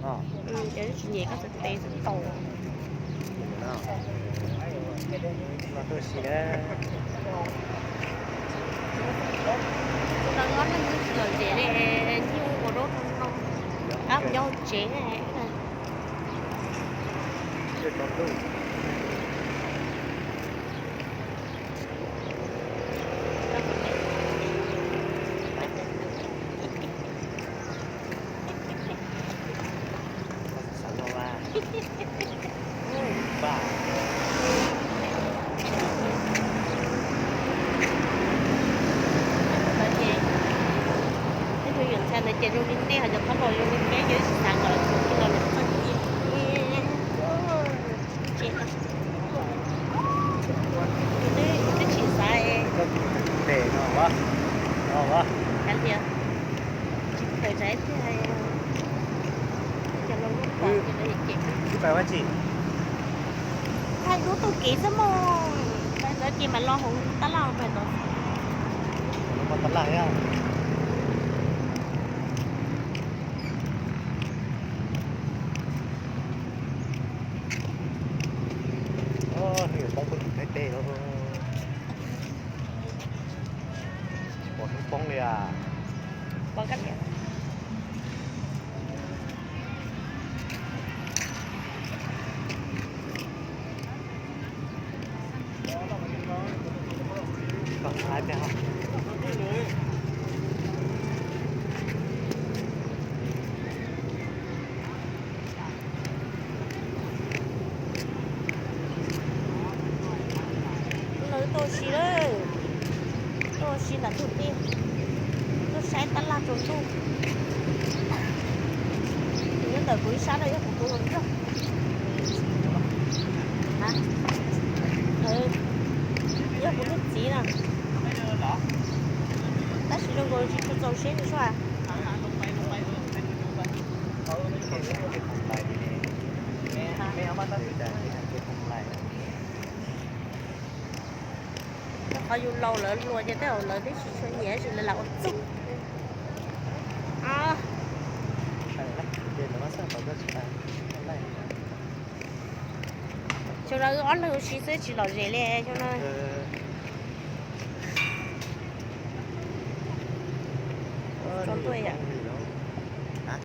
Cov tsis nyiam koj txawj tes txawj taus. Los tuaj si na. Tus no ob leeg twb tsis lom zem li, nyuj ua dab no, qab nyob tsev. Ces, ces zoo li nej ho cov thab laus zoo li peb ces tsis xav kom lawv txog txog txog txog txog tsev no. Twb tsis xav es, kav liam, tsis khaws zais tiag. Cov laus lub pom ces lawv ces, thaij duab taug kev xwb mog. Pais ntawd ces mam los hauv tab laj pais ntawd. Tab laj thiab. Poob poob tus thaij teg los, tsis pom hnub poob li as. Lawv tuaj si lawm, tuaj si nram ntug dej, tuaj saib tab laj tsaus ntuj. Nyob ntawm kuv ib sab na, yog kuv kuv hluas nraug, yog kuv niag txiv na, tab sis zoo nkaus tsis tshua txaus siab li sua. Qhov yus laus lawv hluas ces tej zaum lawv twb tsis tshua nyiam tab sis lawv lam ua txuj. Xyoo no wb ob leeg ua si xwb tsis lom zem li xyoo no. Txog ntua yom.